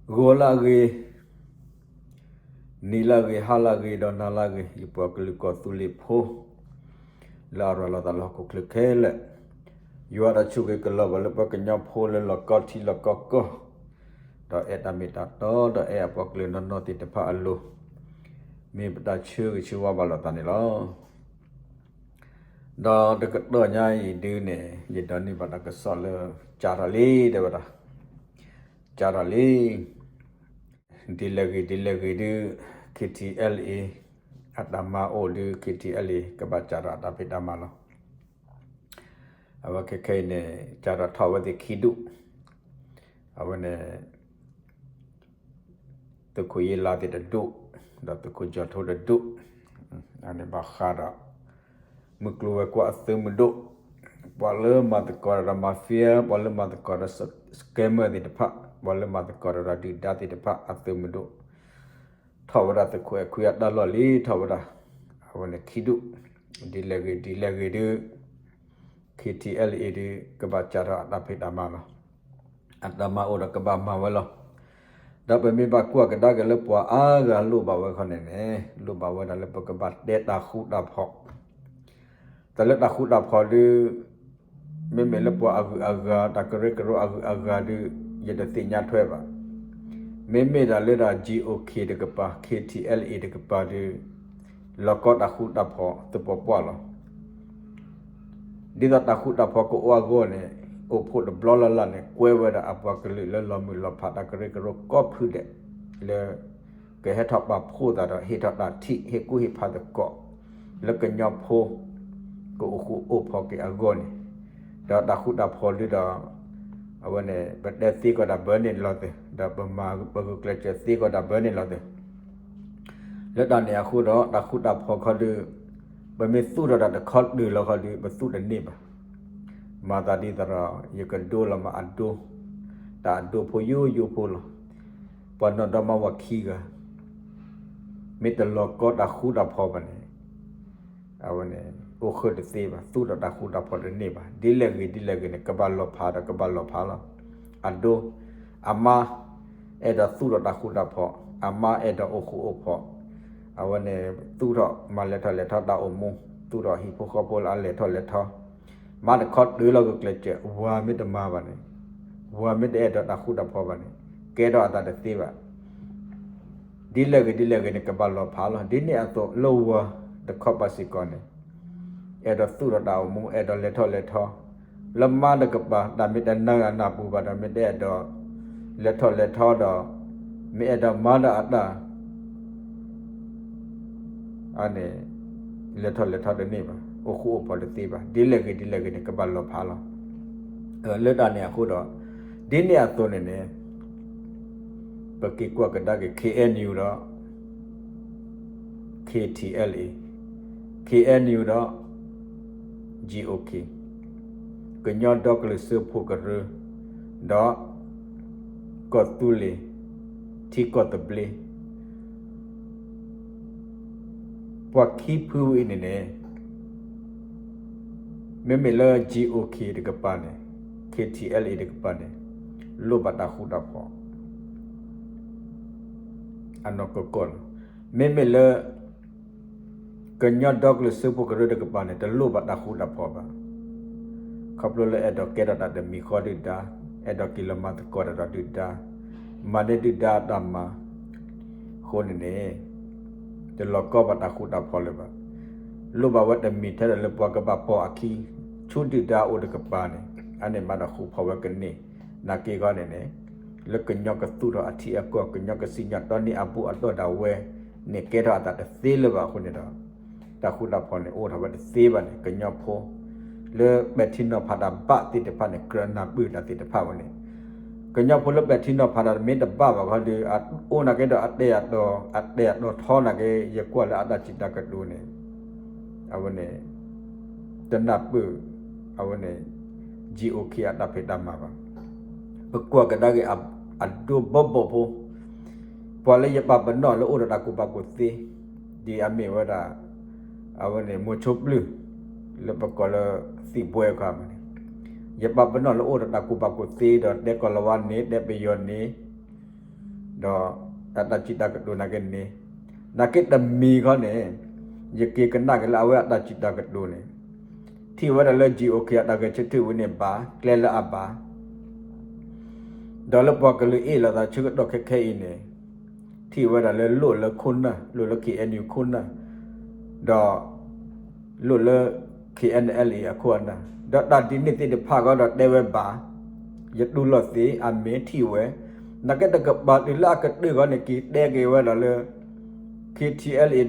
ဂီၤလၢအဂ့ၤ, နံၤလၢအဂ့ၤ, ဟါလၢအဂ့ၤ, ဒီးနၤလၢအဂ့ၤ, ယပှၤကလုာ်ကီၢ်သူလ့ၤဖိ လၢအရၤလီၤသးလၢဟီၣ်ခိၣ်ချၢခဲလၢာ်, ယွၤတၢ်ဆိၣ်ဂ့ၤကလီၤဘၣ်လၢပှၤကညီဖိလၢလီၢ်ကီထံလီၢ်ကီကီၢ်, ဒီးအဲၣ်တၢ်မ့ၢ်တၢ်တီ ဒီးအဲၣ်အပှၤကလုာ်နီၢ်နီၢ်သ့ၣ်တဖၣ်အလိၤ, မ့ၢ်ပတၢ်ဆၢဂ့ၤဆၢဝါဘၣ်လိာ်သးန့ၣ်လီၤ. ဒီးတကတီၢ်ညါအံၤဒုန့ၣ် ယဒိးန့ၢ်ဘၣ်တၢ်ကစီၣ်လၢ ကၢ်ထီၣ်လံ တဲဝဲဒၣ်, ကၢ်ထီၣ်လံ, ဒ်လဲၣ်ဂ့ၤဒ်လဲၣ်ဂ့ၤဒု KTLA အတၢ်မၤအိၣ်ဒု KTLA ကဘၣ်ကၢ်ထီၣ်အတၢ်ဖံးတၢ်မၤလီၤ. အဝဲခဲခဲအံၤန့ၣ် ကၢ်ထီၣ်ထီၣ်ဝဲသ့ၣ်ခံဒူၣ်, အဝဲန့ၣ် သုးခိၣ်ယ့လးသ့ၣ်တဒူၣ်, ဒီးသုးခိၣ်ကၠီၣ်ထိတဒူၣ်, အန့ၣ်ဘၣ်ဃးဒီး မုၢ်ကျိၤဝဲၤကွာ်အသုးမုၢ်ဒိၣ်, ပှၤလၢမၤသကိးဒီး mafia, ပှၤလၢမၤသကိးဒီး scammer သ့ၣ်တဖၣ်, ပှၤလၢမၤသကိးဒီးဒုၣ်ဒါသ့ၣ်တဖၣ်အသုးမုၢ်ဒိၣ်, ထီၣ်ဝဲဒၣ်သုးခိၣ်အဲၣ်ခွံအတၢ်လီၢ်လံ ထီၣ်ဝဲဒၣ်, အဝဲန့ၣ်ခံဒူၣ်, ဒ်လဲၣ်ဂ့ၤဒ်လဲၣ်ဂ့ၤဒု KTLA ဒု ကဘၣ်ကၢ်ထီၣ်အတၢ်ဖံးတၢ်မၤလီၤ. အတၢ်မၤအိၣ်ဒီးကဘၣ်မၤဝဲလီၤ. ဒီးပမ့ၢ်ဘၣ်ကွၢ်ကဒါက့ၤလၢပှၤအါဂၤလိၣ်ဘၣ်ဝဲခီန့ၣ်န့ၣ် လိၣ်ဘၣ်ဝဲဒၣ်လၢပကဘၣ်တဲတၢ်ဃူတၢ်ဖိး, တၢ်လၢတၢ်ဃူတၢ်ဖိးဒု မ့မ့ၢ်လၢပှၤအဂုၤအဂၤ တၢ်ကရၢကရိအဂုၤအဂၤဒု ယတသ့ၣ်ညါထွဲဘၣ်. မ့မ့ၢ်ဒၣ်လၢဒၣ် GOK တကပၤ KTLA တကပၤဒု လီၤကီတၢ်ဃူတၢ်ဖိးသပှၢ်ပှၢ်လီၤ. ဒ်သိးတၢ်ဃူတၢ်ဖိးကအိၣ်အဂီၢ်န့ၣ် အိၣ်ဖှိၣ်တဘျီလၢ်လၢ်န့ၣ် ကွဲဝဲဒၣ်အပှၤကလုာ်လၢလီၤမုၢ်လီၤဖးတၢ်ကရၢကရိကိးဖုဒဲး လၢ ကဟဲထီၣ်ပာ်ဖှိၣ်သးဒီးဟ့ၣ်ထီၣ်တၢ်ထံၣ် ဟ့ၣ်ကူၣ်ဟ့ၣ်ဖးသကိး လၢကညီဖိ ကအိၣ်ဃူအိၣ်ဖိးက့ၤအဂီၢ်န့ၣ်, ဒီးတၢ်ဃူတၢ်ဖိးဒုဒီး အဝဲန့ၣ် ပတဲသ့ကီးဒၣ်ဘၢန့ၣ်လီၤသ့ၣ် ဒီးပမၤပဂုာ်ကျဲးစၢးသ့ကီးဒၣ်ဘၢန့ၣ်လီၤသ့ၣ် လၢတၢ်န့ၣ်အဃိဒီး တၢ်ဃူတၢ်ဖိးခီဒု ပမ့ၢ်သူၣ်ထီၣ်တၢ်တခီတၢၤလီၤခီဒု ပသူၣ်တန့ၢ်ဘၣ်. မၤသးဒ်သိးဒီး ယကဒိလီၤမးအဒိ, တၢ်အဒိဖိယိယိဖိလီၤ. ပှၤနီၢ်ဒီမါဝၤခံဂၤ မ့ၢ်တလီၤကီတၢ်ဃူတၢ်ဖိးဘၣ်န့ၣ် အဝဲန့ၣ် အိၣ်ဃုာ်တသ့ဘၣ်, သူၣ်ထီၣ်တၢ်ဃူတၢ်ဖိးတန့ၢ်ဘၣ်. ဒ်လဲၣ်ဂ့ၤဒ်လဲၣ်ဂ့ၤန့ၣ် ကဘၣ်လီၤဖးဒီးကဘၣ်လီၤဖးလီၤ. အဒိ, အမါ အဲၣ်ဒိးသူၣ်ထီၣ်တၢ်ဃူတၢ်ဖိး, အမါအဲၣ်ဒိးအိၣ်ဃူအိၣ်ဖိး, အဝဲန့ၣ် သူၣ်ထီၣ်မၤလဲၤထီၣ်လဲၤထီတၢ်အိၣ်မူ, သူၣ်ထီၣ်ဟံၣ်ဖိဃီဖိလၢအလဲၤထီၣ်လဲၤထီ, မၤတခီတၢၤလီၤဂုာ်ကျဲးစၢး, ဝၤမ့ၢ်တမၤဘၣ်န့ၣ်, ဝၤမ့ၢ်တအဲၣ်ဒိးတၢ်ဃူတၢ်ဖိးဘၣ်န့ၣ် ကဲထီၣ်အသးတသ့ဘၣ်. ဒ်လဲၣ်ဂ့ၤဒ်လဲၣ်ဂ့ၤန့ၣ် ကဘၣ်လီၤဖးလီၤ. ဒ်န့ၣ်အသိးလၢဝၤတခီပၤစ့ၢ်ကီးန့ၣ် အဲၣ်ဒိးသူၣ်ထီၣ်တၢ်အိၣ်မူ, အဲၣ်ဒိးလဲၤထီၣ်လဲၤထီ, လၢမါတကပၤ တၢ်မ့ၢ်တနာ်ဂၤနၢ်ပူၤဘၣ်ဒီး မ့ၢ်တအဲၣ်ဒိး လဲၤထီၣ်လဲၤထီဒီး မ့ၢ်အဲၣ်ဒိးမၤဒီးအတၢ် အန့ၣ် လဲၤထီၣ်လဲၤထီတန့ၢ်ဘၣ်, အိၣ်ဃူအိၣ်ဖိးတသ့ဘၣ်. ဒ်လဲၣ်ဂ့ၤဒ်လဲၣ်ဂ့ၤန့ၣ် ကဘၣ်လီၤဖးလီၤ. လၢတၢ်န့ၣ်အဃိဒီး ဒ်န့ၣ်အသိးန့ၣ်န့ၣ် ပက့ၤကွၢ်ကဒါက့ၤ KNU ဒီး KTLA, KNU ဒီး GOK, ကညီဒီကလုာ်စၢဖှိၣ်ကရၢ, ဒီး ကီၢ်သူလ့ၤ ထံကီၢ်သဘျ့ ပှၤခံဖုဝဲအံၤန့ၣ်န့ၣ် မ့မ့ၢ်လၢ GOK တကပၤန့ၣ်, KTLA တကပၤန့ၣ် လိၣ်ဘၣ်တၢ်ဃူတၢ်ဖိး အနီၢ်ကီၢ်ကီၢ်လီၤ. မ့မ့ၢ်လၢ ကညီဒီကလုာ်စၢဖှိၣ်ကရၢတကပၤန့ၣ် တလိၣ်ဘၣ်တၢ်ဃူတၢ်ဖိးဘၣ်. ခီဖျိလၢအဲၣ်ဒိးကဲထီၣ်တၢ်တမံၤဃီဒုၣ်ဒါ, အဲၣ်ဒိးက့ၤလီၤမၤသကိးတၢ်ဒီးဒုၣ်ဒါ, မၤန့ၢ်ဒုၣ်ဒါအတၢ်မၤ အဃိန့ၣ်န့ၣ် တလီၤကီဘၣ်တၢ်ဃူတၢ်ဖိးလၢၤဘၣ်. လိၣ်ဘၣ်ဝဲတမံၤထဲဒီးလၢပှၤကဘၣ်ပိာ်အခံ, ဆူဒုၣ်ဒါအိၣ်တကပၤန့ၣ် အန့ၣ်မးဒီးဃူဖိးဝဲကန့ၢ်, နာ်က့ဂီၢ်န့ၣ်န့ၣ် လၢကညီကသူၣ်ထီၣ်အထံအကီၢ် ကညီကစံၣ်ညီၣ်တီန့ၢ်အဘူၣ်အတီၢ်ဒၣ်ဝဲန့ၣ် ကဲထီၣ်အသးတသ့လၢၤဘၣ်အဃိန့ၣ်ဒီး တၢ်ဃူတၢ်ဖိးန့ၣ် အိၣ်ထီၣ်ဝဲတသ့ဘၣ်န့ၣ် ကညီဖိ လၢပဲာ်ထံနီၤဖးတၢ်ဘၣ်သ့ၣ်တဖၣ်န့ၣ် ကြၢးနၢ်ပၢၢ်တၢ်သ့ၣ်တဖၣ်ဝဲန့ၣ် ကညီဖိလၢပဲာ်ထံနီၤဖးတၢ်မ့ၢ်တဘၣ်ဘၣ်ခီဒီး အိၣ်နာ်က့ဒီးအတဲာ်အတီၤ အတဲာ်အတီၤထီနာ်က့ ယကွၢ်လၢအတၢ်စံးတၢ်ကတိၤန့ၣ် အဝဲန့ၣ် တနၢ်ပၢၢ် အဝဲန့ၣ် GOK အတၢ်ဖံးတၢ်မၤဘၣ်. ပကွၢ်ကဒါက့ၤ အဒိဘီဘီဖိ ပှၤလၢယပာ်ပနီၣ်လၢအိၣ်ဒီးတၢ်ကူၣ်ဘၣ်ကူၣ်သ့ ဒ်အမ့ၢ်ဝဲဒၣ် အဝဲန့ၣ် မိၤဆိပျုၢ် လၢပကိးလၢ သံၣ်ဘှဲအခါန့ၣ် ယပာ်ပနီၣ်လၢအိၣ်ဒီးတၢ်ကူၣ်ဘၣ်ကူၣ်သ့ဒီး တဲကီၢ်လၤဝါန့ၣ် တဲပယီၤန့ၣ် ဒီးအတၢ်စံးတၢ်ကတိၤနာ်က့န့ၣ်, နာ်က့တမံၤခီန့ၣ်, ယက့ၤကနၣ်က့ၤလၢအဝဲအတၢ်စံးတၢ်ကတိၤန့ၣ်, ထံၣ်ဝဲဒၣ်လၢ GOK အတၢ်ဂဲၤဆၢထၢၣ်ဝဲန့ၣ်ဘၣ်, ကျဲလၢအဘၣ် ဒီးလၢပှၤကလုာ်အ့ၣ်လိာ်သးဆၢကတီၢ်ခဲခဲအံၤန့ၣ်, ထံၣ်ဝဲဒၣ်လၢလိၣ်လၢခိၣ်နၢ်, လိၣ်လၢ KNU ခိၣ်နၢ်, ဒီးလိၣ်လၢ KNLA အခိၣ်အနၢ်, ဒီးတၢ်ဒ်န့ၣ်သ့ၣ်တဖၣ်ဃီဒီးတဲဝဲဘၣ်, ယတူၢ်လိာ်သ့, အမ့ၢ်ထံၣ်ဝဲ, နာ်က့တကပၤတုၤလၢအကတၢၢ်ဃီန့ၣ် က့ၤတဲက့ၤဝဲဒၣ်လၢ KTLA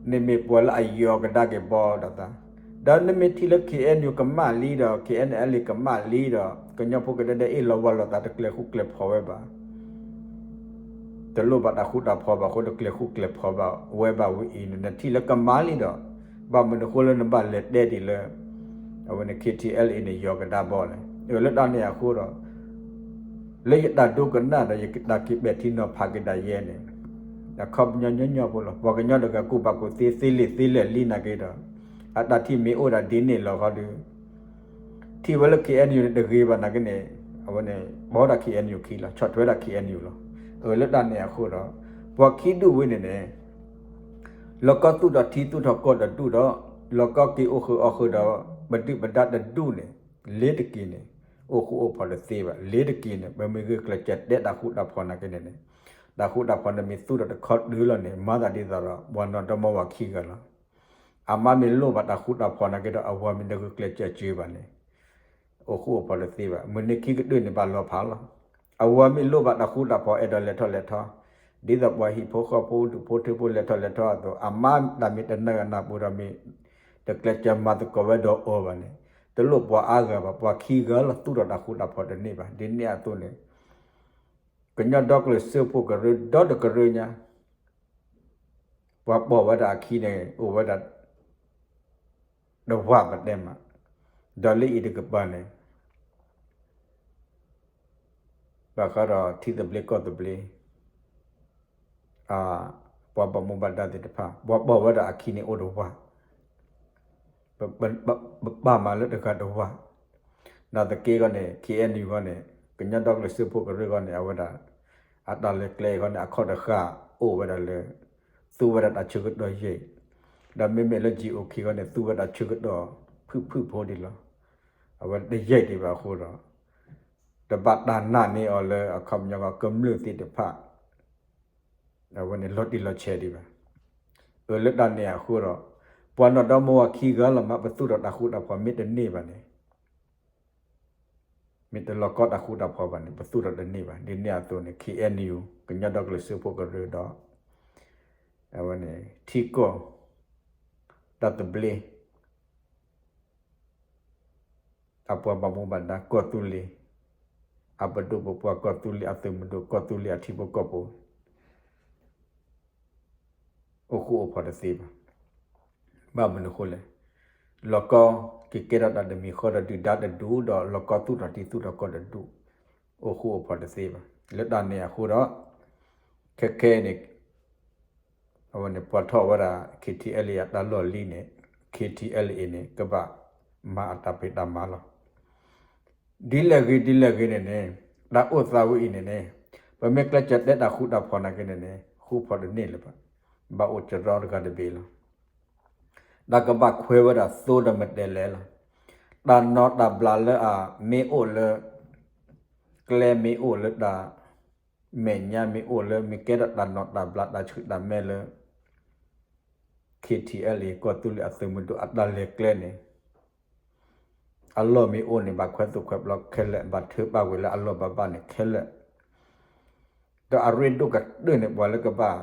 န့ၣ်မ့ၢ်ပှၤလၢအယီၤကဒါက့ၤဘီဒီးသး, ဒီးနမ့ၢ်ထံၣ်လၢ KNU ကမၣ်လံဒီး KNLA ကမၣ်လံဒီး ကညီဖိကဒဲဒဲအ့ၣ်လိာ်ဝီလိာ်သးတကျဲၤဃူကျဲၤဖိးဝဲဘၣ်, တလိၣ်ဘၣ်တၢ်ဃူတၢ်ဖိးဘၣ်အဃိ တကျဲၤဃူကျဲၤဖိးဘၣ်ဝဲဘၣ်ဝဲအံၤန့ၣ် နထံၣ်လၢကမၣ်လံဒီး ဘၣ်မနုၤအဃိလၢနဘၣ်လဲၤတဲဒ်လၢ အဝဲန့ၣ် KTLA န့ၣ် ယီၤကဒါဘီလဲၣ်. အၢ လၢတၢ်န့ၣ်အဃိဒီး လၢယတၢ်ဒိကနၣ်ဒီးယတၢ်က့ၤပဲာ်ထံနီၤဖးက့ၤဒၣ်ယဲန့ၣ် အခီပညီညီညီဖိလီၤ. ပှၤကညီတဂၤကူၣ်ဘၣ်ကူၣ်သ့သ့လံာ်သ့လဲၢ်လံနာ်က့ဒီး အတၢ်ထံၣ်မ့ၢ်အိၣ်ဒၣ်ဒ်န့ၣ်လီၤဃီဒီး ထံၣ်ဝဲလၢ KNU န့ၣ်တဂ့ၤဘၣ်နာ်က့န့ၣ် အဝဲန့ၣ် ဘီဒၣ် KNU ခံလီၤ, ဆီၣ်ထွဲဒၣ် KNU လီၤ. အၢ လၢတၢ်န့ၣ်အဃိဒီး ပှၤခံဒူၣ်ဝဲန့ၣ်န့ၣ် လီၢ်ကီၢ်သူၣ်ထီၣ်ထံသူၣ်ထီၣ်ကီၢ်တဒူၣ်ဒီး လီၢ်ကီၢ်က့ၤအိၣ်ဃုာ်အီၣ်ဃုာ်ဒီး ပဒုၣ်ပဒါတဒူၣ်န့ၣ် လ့ၤတက့ၤန့ၣ် အိၣ်ဃူအိၣ်ဖိးတသ့ဘၣ်. လ့ၤတက့ၤန့ၣ် ပမ့ၢ်ဂုာ်ကျဲးစၢးတဲတၢ်ဃူတၢ်ဖိးနာ်က့န့ၣ်န့ၣ် တၢ်ဃူတၢ်ဖိးန့ၣ်မ့ၢ်သူၣ်ထီၣ်တခီတုၤလီၤန့ၣ် မၤသးဒ်သိးဒီး ပှၤနီၢ်ဒီမါဝၤခံဂၤလီၤ. အမါမ့ၢ်လိၣ်ဘၣ်တၢ်ဃူတၢ်ဖိးနာ်က့ဒီး အဝၤမ့ၢ်တဂုာ်ကျဲးစၢးစၢၤဘၣ်န့ၣ် အိၣ်ဃူအိၣ်ဖိးတသ့ဘၣ်. မုၢ်နံၤခံကတၢၢ်န့ၣ် ဘၣ်လီၤဖးလီၤ. အဝၤမ့ၢ်လိၣ်ဘၣ်တၢ်ဃူတၢ်ဖိး အဲၣ်ဒိးလဲၤထီၣ်လဲၤထီ, ဒ်သိးပှၤဟံၣ်ဖိဃီဖိဒူၣ်ဖိထၢဖိလဲၤထီၣ်လဲၤထီအသိး အမါတၢ်မ့ၢ်တနာ်ဂ့ၤနၢ်ပူၤဒီးမ့ၢ် တကျဲးစၢးမၤသကိးဝဲဒီးအီၤဘၣ်န့ၣ် တလိၣ်ပှၤအါဂၤဘၣ်, ပှၤခံဂၤလီၤသူၣ်ထီၣ်တၢ်ဃူတၢ်ဖိးတန့ၢ်ဘၣ်. ဒ်န့ၣ်အသိးန့ၣ် ကညီဒီကလုာ်စၢဖှိၣ်ကရၢ ဒီတကရၢညါ ပှၤပိာ်ဝဲဒၣ်အခံန့ၣ် အိၣ်ဝဲဒၣ်တဝၢ်ပတဲမး, ဒီးလၢအံၤတကပၤန့ၣ် ဘၣ်ဃးဒီးထံသဘျ့ကီၢ်သဘျ့ ပှၤဘၣ်မူဘၣ်ဒါသ့ၣ်တဖၣ် ပှၤပိာ်ဝဲဒၣ်အခံန့ၣ်အိၣ်တဝၢ် ပပာ်မးလၢတဂၤတဝၢ်, နာ်သက့အဂီၢ်န့ၣ် KNU အဂီၢ်န့ၣ် ကညီဒီကလုာ်စၢဖှိၣ်ကရၢအဂီၢ်န့ၣ် အဝဲဒၣ် အတၢ်လဲၤကျဲအဂီၢ်န့ၣ် အခီၣ်တဃာ်အိၣ်ဝဲဒၣ်လၢ သူဝဲဒၣ်တၢ်ဆၢကတီၢ်ယံာ်, ဒီးမ့မ့ၢ်လၢ GOK အဂီၢ်န့ၣ် သူဝဲဒၣ်ဆၢကတီၢ်ဖုၣ်ဖုၣ်ဖိဒံးလီၤ. အဝဲတယံာ်ဒံးဘၣ်အဃိဒီး တဘၣ်တၢ်နာ်န့ၢ်အီၤလၢအခီပညီကမျၢၢ်သ့ၣ်တဖၣ် အဝဲန့ၣ်လီၤတံၢ်လီၤဆဲးဒံးဘၣ်. အၢ လၢတၢ်န့ၣ်အဃိဒီး ပှၤနီၢ်ဒီမါဝၤခံဂၤလီၤမး ပသူၣ်ထီၣ်တၢ်ဃူတၢ်ဖိးမ့ၢ်တန့ၢ်ဘၣ်န့ၣ် မ့ၢ်တလီၤကီတၢ်ဃူတၢ်ဖိးဘၣ်န့ၣ် ပသူၣ်ထီၣ်တန့ၢ်ဘၣ်. ဒ်န့ၣ်အသိးန့ၣ် KNU ကညီဒီကလုာ်စၢဖှိၣ်ကရၢဒီး အဝဲန့ၣ် ထံကီၢ် တၢ်သဘျ့ အပှၤဘၣ်မူဘၣ်ဒါ ကီၢ်သူလ့ၤ အပဒိၣ်ပပှၢ် ကီၢ်သူလ့ၤအသုးမုၢ်ဒိၣ် ကီၢ်သူလ့ၤအထံဖိကီၢ်ဖိ အိၣ်ဃူအိၣ်ဖိးတသ့ဘၣ်. ဘၣ်မနုၤအဃိလဲၣ်, လီၤကီက့ၤကဲထီၣ်တၢ်တမံၤဃီဒီး ဒုၣ်ဒါတဒူၣ်ဒီး လီၤကီသူၣ်ထီၣ်ထံသူၣ်ထီၣ်ကီၢ်တဒူၣ် အိၣ်ဃူအိၣ်ဖိးတသ့ဘၣ်. လၢတၢ်န့ၣ်အဃိဒီး ခဲခဲအံၤန့ၣ် အဝဲန့ၣ် ပှၤထီၣ်ဝဲဒၣ် KTLA အတၢ်လီၢ်လံၤန့ၣ် KTLA န့ၣ် ကဘၣ်မၤအတၢ်ဖံးတၢ်မၤလီၤ. ဒ်လဲၣ်ဂ့ၤဒ်လဲၣ်ဂ့ၤန့ၣ်န့ၣ် တၢ်အိၣ်သးဝဲအံၤန့ၣ်န့ၣ် ပမ့ၢ်ကျဲးစၢးတဲတၢ်ဃူတၢ်ဖိးနာ်က့န့ၣ်န့ၣ် ဃူဖိးတန့ၢ်လၢၤဘၣ်. ဘၣ်အိၣ်ကရီတဂၤတဘ့ၣ်လီၤ. တၢ်ကဘၣ်ခွဲးဝဲဒၣ်သိဒီးမတဲလဲၣ်လီၤ. တၢ်နီၢ်တၢ်ဘျးလၢအမ့ၢ်အိၣ်လၢ ကျဲမ့ၢ်အိၣ်လၢတၢ် မဲာ်ညါမ့ၢ်အိၣ်လၢ မ့ၢ်ကဲထီၣ်တၢ်နီၢ်တၢ်ဘျးတၢ်ဆှုၣ်တၢ်မဲလၢ KTLA ကီၢ်သူလ့ၤအသုးမုၢ်ဒိၣ်အတၢ်လဲၤကျဲန့ၣ် အလီၢ်မ့ၢ်အိၣ်န့ၣ် ဘၣ်ခွဲးသိၣ်ခွဲးပျီခဲလၢာ် ဘၣ်ထၢပာ်ဝဲလၢအလီၢ်ဘၣ်ဘၣ်န့ၣ်ခဲလၢာ်, ဒီးအရ့ဒိၣ်ကတၢၢ်န့ၣ် ပှၤလၢကဘၣ်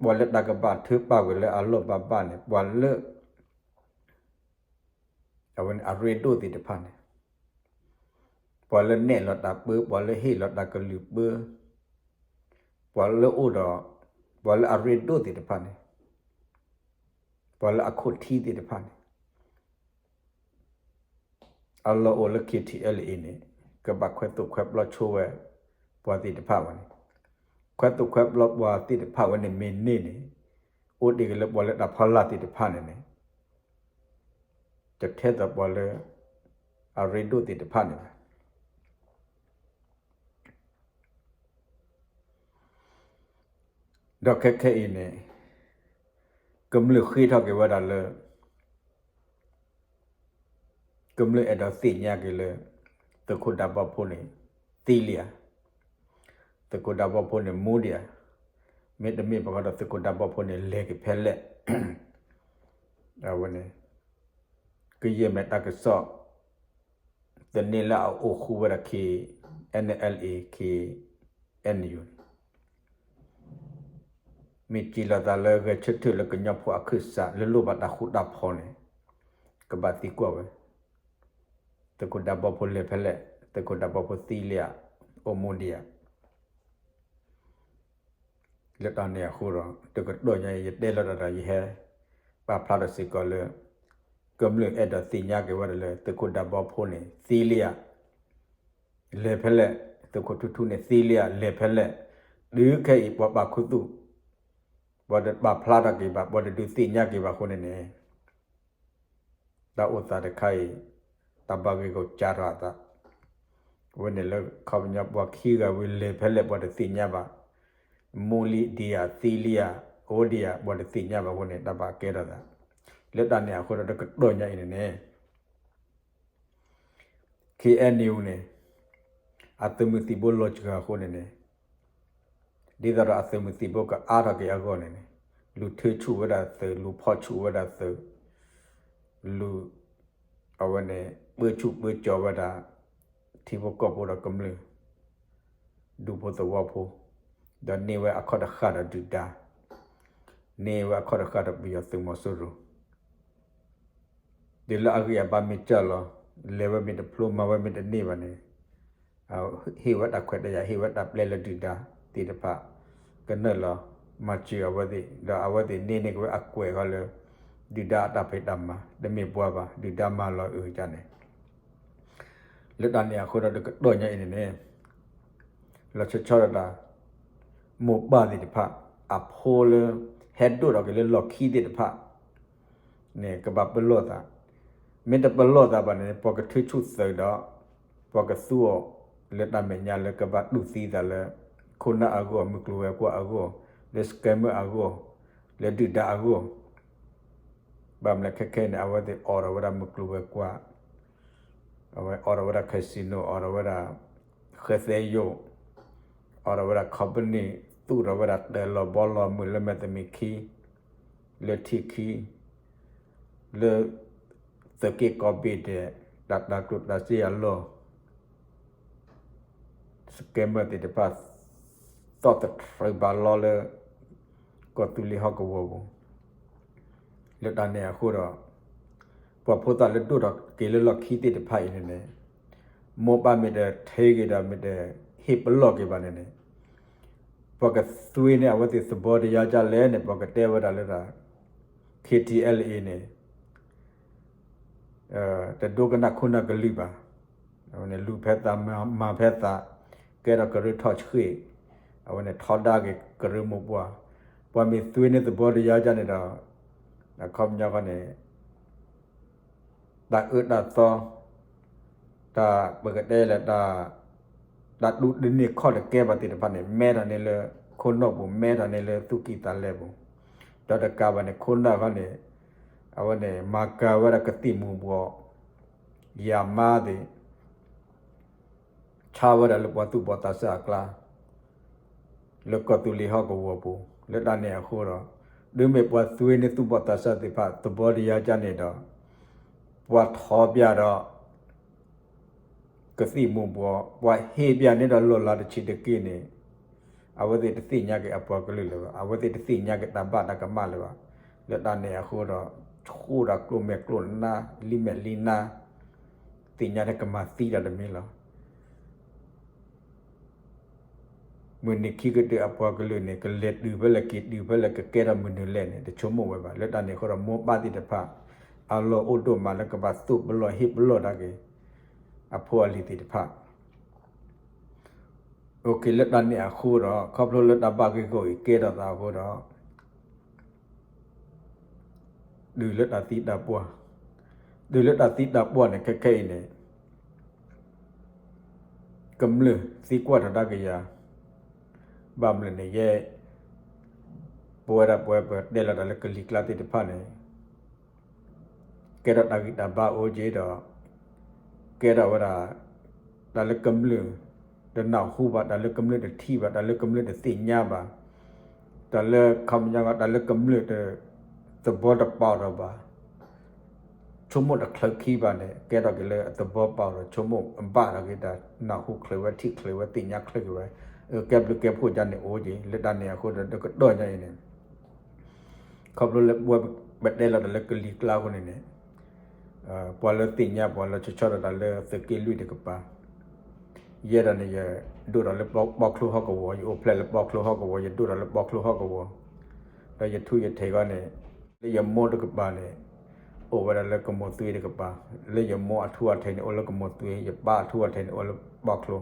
ပှၤလၢတၢ်ကဘၣ်ထၢပာ်ဝဲလၢအလီၢ်ဘၣ်ဘၣ်န့ၣ် ပှၤလၢ အဝဲန့ၣ်အရ့ဒိၣ်သ့ၣ်တဖၣ်န့ၣ် ပှၤလၢနဲၣ်လီၤတၢ်ပၢ ပှၤလၢဟ့ၣ်လီၤတၢ်ကလုၢ်ပၢ ပှၤလၢအိၣ်ဒီး ပှၤလၢအရ့ဒိၣ်သ့ၣ်တဖၣ်န့ၣ် ပှၤလၢအခိၣ်ထံသ့ၣ်တဖၣ်န့ၣ် အလီၢ်အိၣ်လၢ KTLA အံၤန့ၣ် ကဘၣ်ခွဲးသိၣ်ခွဲးပျီဆိဝဲ ပှၤသ့ၣ်တဖၣ်ဝဲန့ၣ် ခွဲးသိၣ်ခွဲးပျီပှၤသ့ၣ်တဖၣ်ဝဲန့ၣ်မ့ၢ်န့ၢ်န့ၣ် အိၣ်ဒံးက့ၤလၢပှၤလၢတၢ်ဖီလာ်သ့ၣ်တဖၣ်န့ၣ်န့ၣ် တထဲသိးပှၤလၢ အရ့ဒိၣ်သ့ၣ်တဖၣ်န့ၣ်ဘၣ်. ဒီးခဲခဲအံၤန့ၣ် ကမျၢၢ်ဃ့ထီၣ်က့ၤဝဲဒၣ်လၢ ကမျၢၢ်အဲၣ်ဒိးသ့ၣ်ညါက့ၤလၢ သုးခိၣ်ဒၢဘီဖိန့ၣ် သံလံဧါ, သုးခိၣ်ဒၢဘီဖိန့ၣ် မူဒံးဧါ, မ့တမ့ၢ်ဘၣ်ဃီဒီး သုးခိၣ်ဒၢဘီဖိန့ၣ် လဲၤက့ၤဖဲလဲၣ်. အဝဲန့ၣ် ကယဲၢ်မဲာ်တၢ်ကစီၣ် သန့ၤလၢအအိၣ်ဃူဝဲဒၣ် K N L A K N U န့ၣ် မ့ၢ်စံးလီၤသးလၢ ဂဲၤဆၢထၢၣ်လၢကညီဖိအခၢၣ်စး လၢလိၣ်ဘၣ်တၢ်ဃူတၢ်ဖိးန့ၣ် ကဘၣ်သံကွၢ်ဝဲ သုးခိၣ်ဒၢဘီဖိလဲၤဖဲလဲၣ်, သုးခိၣ်ဒၢဘီဖိသံလံဧါ, အိၣ်မူဒံးဧါ. လၢတၢ်န့ၣ်အဃိဒီး တကတီၢ်ညါအံၤ ယတဲလီၤတၢ်ဒီး ယဟဲပာ်ဖျါထီၣ်စ့ၢ်ကီးလၢ ကမျၢၢ်အဲၣ်ဒိးသ့ၣ်ညါက့ၤဝဲဒၣ်လၢ သုးခိၣ်ဒၢဘီဖိန့ၣ် သံလံဧါ, လဲၤဖဲလဲၣ်, သုးခိၣ်ထူထူန့ၣ် သံလံဧါ, လဲၤဖဲလဲၣ်. တုၤခဲအံၤ ပှၤပာ်ခူသူၣ်, ပှၤတပာ်ဖျါထီၣ်က့ၤဘၣ်, ပှၤတဒုးသ့ၣ်ညါက့ၤဘၣ်အဃိန့ၣ်န့ၣ် တၢ်အိၣ်သးတခါအံၤ တၢ်ဘၣ်ဂ့ၢ်ဂီၢ်ကၢထီၣ်အသး, အဝဲန့ၣ်လၢခီပညီပှၤခံဂၤဝံၤ လဲၤဖဲလဲၣ် ပှၤတသ့ၣ်ညါဘၣ်, မူလံဒံးဧါ, သံလံဧါ, အိၣ်ဒံးဧါ, ပှၤတသ့ၣ်ညါဘၣ်အဃိန့ၣ် တၢ်ဘၣ်ကဲထီၣ်သး. လၢတၢ်န့ၣ်အဃိဒီး တကတီၢ်ညါအံၤန့ၣ်န့ၣ် K N U န့ၣ် အသုးမုၢ်သံၣ်ဘိလီၤစှၤအဃိန့ၣ်န့ၣ် ဒ်သိးဒီးအသုးမုၢ်သံၣ်ဘိကအါထီၣ်က့ၤအဂီၢ်န့ၣ်န့ၣ် လူၤထၢဆူၣ်ဝဲဒၣ်သုး, လူၤဖီၣ်ဆူၣ်ဝဲဒၣ်သုး, လူၤ အဝဲန့ၣ် ပၢဆူၣ်ပၢကၠီၤဝဲဒၣ် ထံဖိကီၢ်ဖိဒီးကမျၢၢ် ဒူဖိသဝီဖိ, ဒီးန့ၢ်ဝဲအခီၣ်တဃာ်ဒီးဒုၣ်ဒါ, န့ၢ်ဝဲအခီၣ်တဃာ်ဒီးပယီၤသုးမီၤစိရိၤ တုၤလၢအဂံၢ်အဘါမ့ၢ်စၢ်လီၤ, လဲၤဝဲမ့ၢ်တဖျိ မၤဝဲမ့ၢ်တန့ၢ်ဘၣ်န့ၣ်, ဟ့ၣ်ဝဲတၢ်ခွဲးတၢ်ယာ် ဟ့ၣ်ဝဲတၢ်ပျဲလၢဒုၣ်ဒါသ့ၣ်တဖၣ် ကနၢၣ်လီၤ မၤစၢၤအဝဲသ့ၣ်, ဒီးအဝဲသ့ၣ်န့ၢ်န့ၢ်က့ၤဝဲအကွဲးဃီလၢ ဒုၣ်ဒါအတၢ်ဖံးတၢ်မၤ တမ့ၢ်ပှၤဘၣ်, ဒုၣ်ဒါမၤလီၤအုးန့ၣ် လၢတၢ်န့ၣ်အဃိဒီး တကတီၢ်ညါအံၤန့ၣ်န့ၣ် လီၤဆီဆီဒၣ်တၢ် မိၢ်ပၢ်သ့ၣ်တဖၣ် အဖိလၢ ဟဲဒိၣ်ထီၣ်က့ၤလၢလီၢ်ခံသ့ၣ်တဖၣ်န့ၣ် ကဘၣ်ပလီၢ်သး, မ့ၢ်တပလီၢ်သးဘၣ်န့ၣ် ပှၤကထုးဆူၣ်သုးဒီး ပှၤကသူအီၤလၢတၢ်မဲာ်ညါလၢကဘၣ်တူၢ်သံသးလၢ ခိၣ်နၢ်အဂီၢ် မုၢ်ကျိၤဝဲၤကွာ်အဂီၢ်, လၢ scammer အဂီၢ်, လၢဒုၣ်ဒါအဂီၢ်, ဘၣ်မနုၤလဲၣ်ခဲခဲအံၤန့ၣ် အဝဲသ့ၣ်အိးထီၣ်ဝဲဒၣ်မုၢ်ကျိၤဝဲၤကွာ်, အဝဲအိးထီၣ်ဝဲဒၣ် casino, အိးထီၣ်ဝဲဒၣ် ဃဲသဲယိၣ်, အိးထီၣ်ဝဲဒၣ် company, သူၣ်ထီၣ်ဝဲဒၣ်တၢ်လီၤဘီလီၤမုၢ်လၢမဲာ်တမံၤခံ, လၢထံခံ, လၢ သုးက့ကိးဘ့ၣ်ဒဲး, တၢ်တၤကျိၣ်တၤစ့အလီၢ် scammer သ့ၣ်တဖၣ် သီၣ်သထြၢးဘၣ်လီလၢ ကီၢ်သူလ့ၤဟီၣ်ကဝီၤပူၤ, လၢတၢ်န့ၣ်အဃိဒီး ပှၤဖိသၣ်လၢဒိၣ်ထီၣ်က့ၤလၢလီၢ်ခံသ့ၣ်တဖၣ်အံၤန့ၣ်န့ၣ် မိၢ်ပၢ်မ့ၢ်တထ့က့ၤဒီး မ့ၢ်တဟ့ၣ်ပလီၢ်က့ၤဘၣ်န့ၣ်န့ၣ် ပှၤကသွံန့ၢ်အဝဲသ့ၣ်သဘီတယါကလဲၣ်န့ၣ် ပှၤကတဲဝဲဒၣ်လၢ K T L A န့ၣ် တဒိကနၣ်ခိၣ်နၢ်ကလုၢ်ဘၣ်. အဝဲန့ၣ်လူၤဖဲသး မၤဖဲသး, ကဲထီၣ်ကရၢထီၣ်ဆှံ, အဝဲန့ၣ်ထီဒါက့ၤကရၢမိၢ်ပှၢ်, ပှၤမ့ၢ်သွံန့ၢ်သဘီတယါကန့ၣ်ဒီး အခီပညီဃီန့ၣ် တၢ်အၢတၢ်သီ တၢ်ပကတဲလၢ တၢ်ဒူတန့ၢ်ခီၣ်တကဲဘၣ်သ့ၣ်တဖၣ်န့ၣ် မဲထီၣ်န့ၢ်လၢခိၣ်နူာ်ပူၤ မဲထီၣ်န့ၢ်လၢသူၣ်ကံၢ်သးလဲပူၤ, ဒီးတကးဘၣ်န့ၣ် ခိၣ်နၢ်ခီန့ၣ် အဝဲန့ၣ် မၤကၤဝဲဒၣ်ကသံၣ်မူၤဘှီး ယၤမါသ့ၣ် ဆါဝဲဒၣ်လၢပှၤသူၣ်ဘီၣ်သးစၢ်အကျါ လၢကီၢ်သူလ့ၤဟီၣ်ကဝီၤပူၤ လၢတၢ်န့ၣ်အဃိဒီး ဒုးမ့ၢ်ပှၤသွံန့ၢ်သူၣ်ဘီၣ်သးစၢ်သ့ၣ်တဖၣ် သဘီတယါကန့ၣ်ဒီး ပှၤထီပၠးဒီး ကသံၣ်မူၤဘှီး ပှၤဟ့ၣ်ပၠးန့ၢ်ဒီးလီၢ်လၤတဆံးတက့ၢ်န့ၣ် အဝဲသ့ၣ်တသ့ၣ်ညါက့ၤအပှၤကလုာ်လၢၤဘၣ်, အဝဲသ့ၣ်တသ့ၣ်ညါက့ၤတၢ်ဘၣ်တၢ်ကမၣ်လၢၤဘၣ်, လၢတၢ်န့ၣ်အဃိဒီး ဃိၣ်ဒီးကျိၣ်မဲာ်ကျိၣ်နါ လံမဲာ်လံနါ သ့ၣ်ညါထဲကမၤသံတၢ်တမံၤလီၤ. မုၢ်နံၤခံကတၢၢ်အပှၤကလုာ်န့ၣ် ကလဲၤတုၤဖဲလဲၣ်က့ၤတုၤဖဲလဲၣ် ကကဲထီၣ်မနုၤလဲၣ်န့ၣ် တဆိကမိၣ်ဝဲဘၣ်. လၢတၢ်န့ၣ်အဃိဒီး မိၢ်ပၢ်သ့ၣ်တဖၣ် အလီၢ်အိၣ်ဒိၣ်မးလၢကဘၣ်သိၣ်ပလီၢ်ဟ့ၣ်ပလီၢ်ဒၣ်က့ၤ အဖိအလံၤသ့ၣ်တဖၣ် လၢတၢ်န့ၣ်အဃိဒီး ခီဖျိလၢတၢ်ဘၣ်ဂ့ၢ်ဂီၢ်အံၤကဲထီၣ်သးအဃိဒီး တုၤလၢတၢ်သံတၢ်ပှၢ်, တုၤလၢတၢ်သံတၢ်ပှၢ်န့ၣ် ခဲခဲအံၤန့ၣ် ကမျၢၢ်သံကွၢ်ထီၣ်ဒၣ်ကယၤ, ဘၣ်မနုၤန့ၣ် ယဲ အိၣ်ဝဲဒၣ်ပဝဲပတဲလီၤတၢ်လၢကလံၤကျါသ့ၣ်တဖၣ်န့ၣ် ကဲထီၣ်တၢ်ဂံၢ်တၢ်ဘါအိၣ်က့ၤဒီး ကဲထီၣ်ဝဲဒၣ် တၢ်လၢကမျၢၢ်တနၢ်ဟူဘၣ်, တၢ်လၢကမျၢၢ်တထံၣ်ဘၣ်, တၢ်လၢကမျၢၢ်တသ့ၣ်ညါဘၣ်, တၢ်လၢခီပညီ တၢ်လၢကမျၢၢ်တသဘီတပီၢ်ဒီးဘၣ် ဆိကမိၣ်တချုးခံဘၣ်န့ၣ် ကဲထီၣ်က့ၤလၢအသဘီပီၢ်ဒီး ဆိကမိၣ်ဘၣ်ထီၣ်က့ၤတၢ်နၢ်ဟူချုးဝဲ ထံၣ်ချုးဝဲ သ့ၣ်ညါချုးက့ၤဝဲ, ကဲဘျုးကဲဖှိၣ်ဒ်န့ၣ်အိၣ်က့ၤ လၢတၢ်န့ၣ်အဃိဒီး တကတီၢ်ညါအံၤန့ၣ် ခီဖျိလၢပဝဲပတဲလီၤတၢ်လၢကလံၤကျါအဃိန့ၣ်န့ၣ် ပှၤလၢသ့ၣ်ညါပှၤလၢဆီဆီဒီးတၢ်လၢသုးက့လွံၢ်တကပၤ, ယဲဒၣ်န့ၣ် ယဒိၣ်ထီၣ်လၢပီချိဟီၣ်ကဝီၤ, ယအိၣ်ဖျဲၣ်လၢပီချိဟီၣ်ကဝီၤ, ယဒိၣ်ထီၣ်လၢပီချိဟီၣ်ကဝီၤ, ဒီးယထူယထံးဂီၢ်န့ၣ် လၢယမိၢ်တကပၤန့ၣ် အိၣ်ဝဲဒၣ်လၢကမိၢ်သွ့တကပၤ, လၢယမိၢ်အထူအထံးန့ၣ် အိၣ်လၢကမိၢ်သွ့, ယပၢ်အထူအထံးန့ၣ် အိၣ်လၢပီချိ,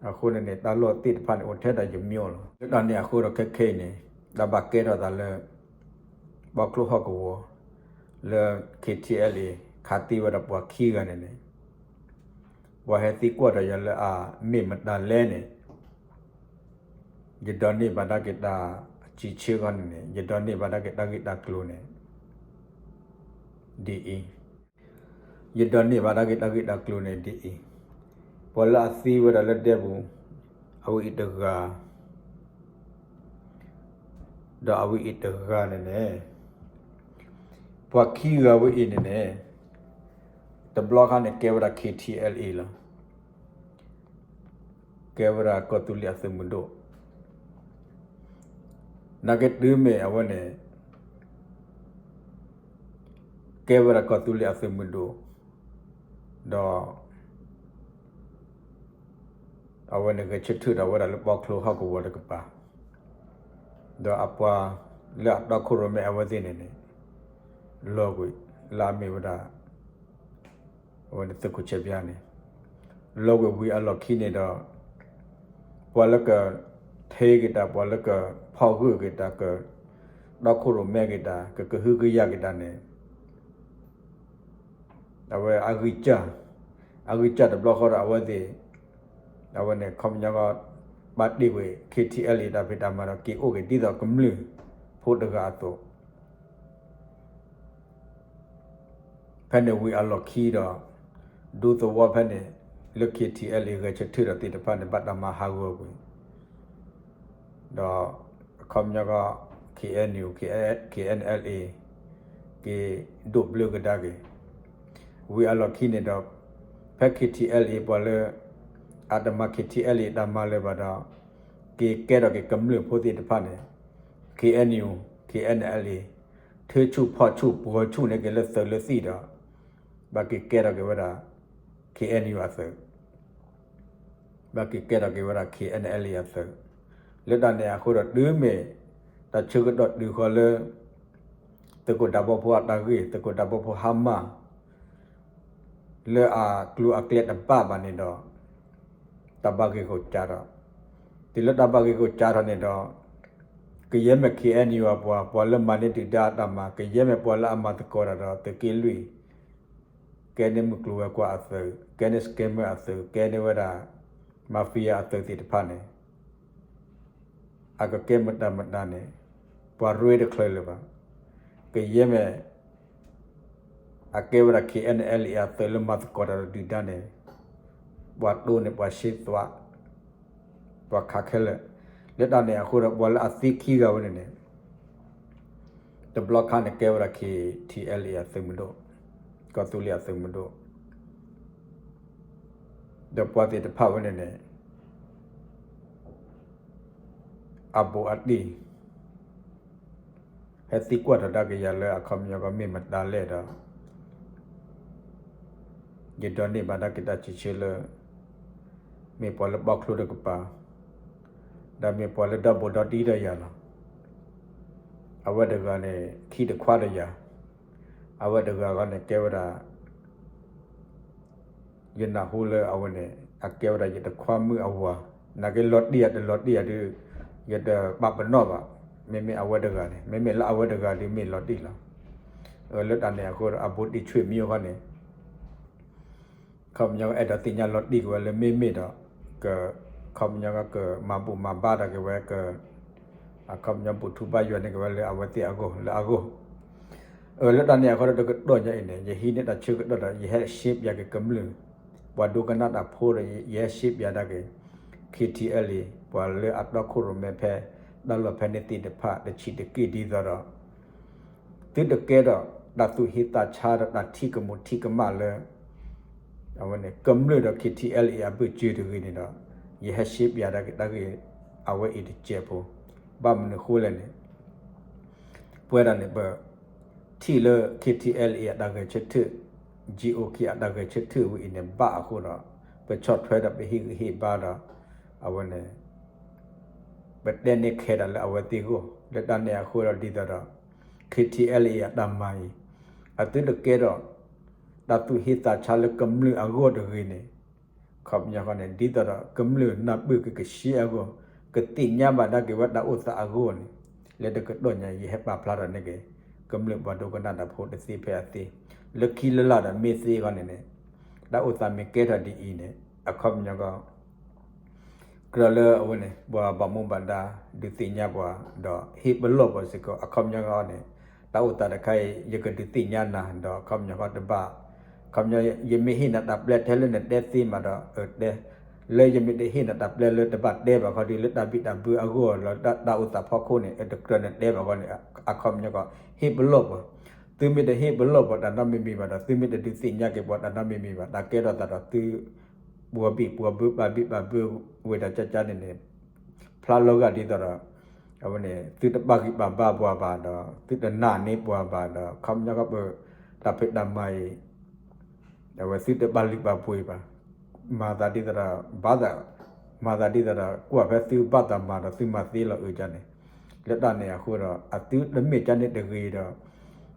အဃိန့ၣ်န့ၣ် တၢ်လီၢ်သ့ၣ်တဖၣ်န့ၣ် အိၣ်ထဲဒၣ်ယမိၢ်လီၤ. လၢတၢ်န့ၣ်အဃိဒီးခဲခဲအံၤန့ၣ် တၢ်ဘၣ်ကဲထီၣ်သးလၢ ပီချိဟီၣ်ကဝီၤ လၢ ခ့ထံအဲလ်အ့ ခးသံဝဲဒၣ်ပှၤခံဂၤန့ၣ်န့ၣ် ပှၤဟဲသံကွၢ်ဒီးယၤလၢအမ့ၢ်မတၤလဲၣ်န့ၣ် ယဒိးန့ၢ်ဘၣ်ဒၣ်က့ၤတၢ်စံးဆၢဂီၢ်န့ၣ်န့ၣ် ယဒိးန့ၢ်ဘၣ်ဒၣ်က့ၤတၢ်ဂ့ၢ်တၢ်ကျိၤန့ၣ် ဒ်အံၤ, ယဒိးန့ၢ်ဘၣ်ဒၣ်က့ၤတၢ်ဂ့ၢ်တၢ်ကျိၤန့ၣ်ဒ်အံၤ, ပှၤလၢအသံဝဲဒၣ်လၢဒဲပူၤ အဝဲအံၤတဂၤ ဒီးအဝဲအံၤတဂၤန့ၣ်န့ၣ် ပှၤခံဂၤဝဲအံၤန့ၣ်န့ၣ် တဘျီခါန့ၣ်ကဲဝဲဒၣ် ခ့ထံအဲလ်အ့ လီၤ. ကဲဝဲဒၣ်ကီၢ်သူလ့ၤအသုးမုၢ်ဒိၣ်, နာ်က့တုၤမ့ၢ်အဝဲန့ၣ် ကဲဝဲဒၣ်ကီၢ်သူလ့ၤအသုးမုၢ်ဒိၣ်, ဒီး အဝဲန့ၣ်ဂဲၤဆၢထၢၣ်ဒီးဝဲဒၣ်လၢပီချိဟီၣ်ကဝီၤတကပၤ, ဒီးအပှၤလၢအတီခိၣ်ရိၣ်မဲအဝဲသ့ၣ်န့ၣ်န့ၣ် လီၤကွံာ်လၢအမ့ၢ်ဝဲဒၣ် အဝဲန့ၣ်သုးခိၣ်ဆဲးပၠါန့ၣ် လီၤကွံာ်ဝံၤအလီၢ်ခံန့ၣ်ဒီး ပှၤလၢကထဲက့ၤတၢ် ပှၤလၢကဖီၣ်ဂၢၢ်က့ၤတၢ် ကတီခိၣ်ရိၣ်မဲက့ၤတၢ် ကကဟုကယာ်က့ၤတၢ်န့ၣ် အဝဲအဂံၢ်စၢ်, အဂံၢ်စၢ်တဘျီဃီဒီးအဝဲသ့ၣ် အဝဲန့ၣ်ခီပညီကီး ဘၣ်တ့ၢ်ကွံာ် ခ့ထံအဲလ်အ့ တၢ်ဖံးတၢ်မၤဒီး က့ၤအိၣ်က့ၤဒ်သိးကမျၢၢ်ဖိတဂၤအသိး ဖဲန့ၣ်ဝံၤအလီၢ်ခံဒီး ဒူသဝီဖဲန့ၣ် လၢ ခ့ထံအဲလ်အ့ ဂဲၤဆၢထၢၣ်ဒီးသ့ၣ်တဖၣ်န့ၣ် ဘၣ်တၢ်မၤဟးဂီၤကွံာ် ဒီးအခီပညီကီး ခ့အဲၣ်အန်ယူၣ် ခ့အဲၣ်အန်အလ်အ့ က့ၤဒိးဘျၢကဒါက့ၤ ဝံၤအလီၢ်ခံန့ၣ်ဒီး ဖဲ ခ့ထံအဲလ်အ့ ပှၤလၢ အတမၤ ခ့ထံအဲလ်အ့ တၢ်မၤလၢၤဘၣ်ဒီး က့ၤကဲထီၣ်က့ၤကမျၢၢ်ဖိသ့ၣ်တဖၣ်န့ၣ် ခ့အဲၣ်အန်ယူၣ် ခ့အဲၣ်အန်အလ်အ့ ထၢဆူၣ်ဖီၣ်ဆူၣ်ပှီၤဆူၣ်န့ၢ်က့ၤလၢသုးလၢသံၣ်ဒီး ဘၣ်က့ၤကဲထီၣ်က့ၤဝဲဒၣ် ခ့အဲၣ်အန်ယူၣ် အသုး ဘၣ်က့ၤကဲထီၣ်က့ၤဝဲဒၣ် ခ့အဲၣ်အန်အလ်အ့ အသုး လၢတၢ်န့ၣ်အဃိဒီးတုၤမ့ၢ် တၢ်ဆၢကတီၢ်တုၤဃီလၢ သုးခိၣ်ဒၢဘီဖိအတၢ်ဂ့ၢ် သုးခိၣ်ဒၢဘီဖိဟါမၢ် လၢအကျိၤအကျဲတဘၣ်ဘၣ်န့ၣ်ဒီး တၢ်ဘၣ်ဂ့ၢ်ဂီၢ်ကၠါထီၣ်, တုၤလၢတၢ်ဘၣ်ဂ့ၢ်ဂီၢ်ကၠါထီၣ်န့ၣ်ဒီး ကယဲၢ်မ့ၢ် ခ့အဲၣ်အန်ယူၣ် အပှၤ ပှၤလၢမၤန့ၢ်ဒုၣ်ဒါအတၢ်မၤ ကယဲၢ်မ့ၢ်ပှၤလၢအမၤသကိးတၢ်ဒီးသုးက့လွံၢ် ကဲန့ၢ်မုၢ်ကျိၤဝဲၤကွာ်အသုး ကဲန့ၢ် scammer အသုး ကဲန့ၢ်ဝဲဒၣ် mafia အသုးသ့ၣ်တဖၣ်န့ၣ် အကကဲမတၤမတၤန့ၣ် ပှၤရ့တချုးလၢၤဘၣ်. ကယဲၢ်မ့ၢ် အကဲဝဲဒၣ် ခ့အဲၣ်အန်အလ်အ့ အသုးလၢမၤသကိးတၢ်ဒီးဒုၣ်ဒါန့ၣ် ပှၤတိၢ်န့ၢ်ပှၤဆ့သွး ပှၤခးခဲလၢာ်. လၢတၢ်န့ၣ်အဃိဒီး ပှၤလၢအသံခံဂၤဝဲန့ၣ်န့ၣ် တဘျီခါန့ၣ်ကဲဝဲဒၣ် ခ့ထံအဲလ်အ့ အသုးမုၢ်ဒိၣ်, ကီၢ်သူလ့ၤအသုးမုၢ်ဒိၣ် ဒီးပှၤသ့ၣ်တဖၣ်ဝဲန့ၣ်န့ၣ် အဘူးအတံၢ် ဟဲသံကွၢ်ထီၣ်ဒၣ်က့ၤယၤလၢအခီပညီကီးမ့ၢ်မတၤလဲၣ်ဒီး ယဒိးန့ၢ်ဘၣ်ဒၣ်က့ၤတၢ်စံးဆၢလၢ မ့ၢ်ပှၤလၢပီချိတကပၤ ဒီးမ့ၢ်ပှၤလၢဒီဘူးဒီတံၢ်ဒီးယၤလီၤ. အဝဲတဂၤန့ၣ် ခံတခွါဒီးယၤ, အဝဲတဂၤဂီၢ်န့ၣ်ကဲဝဲဒၣ် ယနၢ်ဟူလၢအဝဲန့ၣ် အကဲဝဲဒၣ်ယတခွါမုၣ်အဝၤ, နာ်က့လီၤတံၢ်ဧါတလီၤတံၢ်ဧါဒုး ယတပာ်ပနီၣ်ဘၣ်. မ့မ့ၢ်အဝဲတဂၤန့ၣ် မ့မ့ၢ်လၢအဝဲတဂၤဒုးမ့ၢ်လီၤတံၢ်လီၤ. လၢတၢ်န့ၣ်အဃိဒီး အဘူးတံၢ်ဆွေမျိုးဃီန့ၣ် ခီပညီအဲၣ်ဒိးသ့ၣ်ညါလီၤတံၢ်က့ၤဝဲလၢမ့မ့ၢ်ဒီး က ခီပညီကမၤဘူၣ်မၤဘါတၢ်က့ၤဝဲ က အခီပညီဘူးထူဘၣ်ယွၤန့ၢ်က့ၤဝဲလၢအဝဲသ့ၣ်အဂီၢ်လၢအဂီၢ်. အၢ လၢတၢ်န့ၣ်အဃိဒီးတကတီၢ်ညါအံၤန့ၣ် ယဟံးန့ၢ်တၢ်ဆၢကတီၢ်ဒီး ယဟဲရှဲပၠးက့ၤကမျၢၢ် ပှၤဒိကနၣ်တၢ်ဖိဒီး ယဟဲရှဲပၠးဒၣ်က့ၤ KTLA ပှၤလၢအတီခိၣ်ရိၣ်မဲဖဲ တၢ်လီၢ်ဖဲန့ၣ်သ့ၣ်တဖၣ် တဆံးတက့ၢ်ဒ်သိးဒီး သုတကဲထီၣ်တၢ်သူၣ်ဟ့သးဆါဒီးတၢ်ထံၣ်ကမူၣ်ထံၣ်ကမၣ်လၢ အဝဲန့ၣ် ကမျၢၢ်ဒီး KTLA အဘၢၣ်စၢၤတဂ့ၤန့ၣ်ဒီး ယဟဲရှဲပၠးဒၣ်က့ၤတၢ်ဂ့ၢ်အဝဲအံၤတစဲးဖိ, ဘၣ်မနုၤဃိလဲၣ်န့ၣ် ပဝဲဒၣ်န့ၣ် ပထံၣ်လၢ KTLA အတၢ်ဂဲၤဆၢထၢၣ် GOK အတၢ်ဂဲၤဆၢထၢၣ်ဝဲအံၤန့ၣ် ဘၣ်အဃိဒီး ပဆီၣ်ထွဲဒီးပဟ့ၣ်ဂံၢ်ဟ့ၣ်ဘါဒီး အဝဲန့ၣ် ပတဲန့ၢ်ခဲဒၣ်လၢအဝဲသ့ၣ်အဂီၢ် လၢတၢ်န့ၣ်အဃိဒီးဒ်သိးဒီး KTLA အတၢ်မၤအံၤ အသုတကဲထီၣ် တၢ်သူၣ်ဟ့သးဆါလၢကမျၢၢ်အဂီၢ်တဂ့ၤန့ၣ် ခီပညီဃီန့ၣ် ဒ်သိးဒီးကမျၢၢ်နၢ်ပၢၢ်က့ၤကဆှဲအဂီၢ် ကသ့ၣ်ညါဘၣ်ဒၣ်က့ၤဝဲတၢ်အိၣ်သးအဂီၢ်န့ၣ် လၢတကတီၢ်ညါအံၤ ယဟဲပာ်ဖျါထီၣ်န့ၢ်က့ၤ ကမျၢၢ်ပှၤဒိကနၣ်တၢ်ဖိတသ့ဖဲအသ့ လၢခံလၢ်လၢ်ဒီးမ့ၢ်သ့ဃီန့ၣ်န့ၣ် တၢ်အိၣ်သးမ့ၢ်ကဲထီၣ်ဒ်အံၤန့ၣ် အခီပညီဃီ ကြၢးလၢအဝဲန့ၣ် ပှၤဘၣ်မူဘၣ်ဒါ ဒုးသ့ၣ်ညါပှၤ ဒီးဟ့ၣ်ပလီၢ်ပှၤစ့ၢ်ကီး အခီပညီဃီန့ၣ် တၢ်အိၣ်သးတခါအံၤ ယကဒုးသ့ၣ်ညါနၤ ဒီးအခီပညီဃီတဘၣ် အခီပညီ ယမ့ၢ်ဟ့ၣ်နၤတၢ်ပျဲထဲလၢနတဲသ့မးဒီး အတဲ လၢယမ့ၢ်တဟ့ၣ်နၤတၢ်ပျဲလၢတဘၣ်တဲဘၣ်ခီဒီး လၢတၢ်ဘံၣ်တၢ်ဘၢအဂီၢ်လၢတၢ်အိၣ်သးဖီခိၣ်န့ၣ် တကြၢးနတဲဘၣ်ဃီန့ၣ် အခီပညီဃီ ဟ့ၣ်ပလီၢ်ပှၤ သုမ့ၢ်တဟ့ၣ်ပလီၢ်ပှၤတၢ်နီတမံၤမံၤဘၣ်ဒီး သုမ့ၢ်တဒုးသ့ၣ်ညါက့ၤပှၤတၢ်နီတမံၤမံၤဘၣ် တၢ်ကဲထီၣ်သးဒီးသု ပှၤဘံၣ်ပှၤဘၢ ပာ်ဘံၣ်ပာ်ဘၢဝဲဒၣ်ကၠၢ်ကၠၢ်န့ၣ်န့ၣ် ဖျါလီၤဂာ်ဒ်သိးဒီး အဝဲန့ၣ် သုတဘၣ်ဂံၢ်ဘၣ်ဘါပှၤဘၣ်ဒီး သုတနာ်န့ၢ်ပှၤဘၣ်ဒီး ခီပညီဃီပ တၢ်ဖံးတၢ်မၤအံၤ အဝဲသုတဘၣ်လုၢ်ဘၣ်ပှ့ၤဘၣ် မၤသးဒ်သိးဒီး ဘၣ်သး မၤသးဒ်သိးဒီး ကွၢ်ဖဲသုဘၣ်သးမၤဒီးသုမၤသ့လီၤအုးကန့ၣ် လၢတၢ်န့ၣ်အဃိဒီး အသုတမ့ၢ်ကန့ၣ်တဂ့ၤ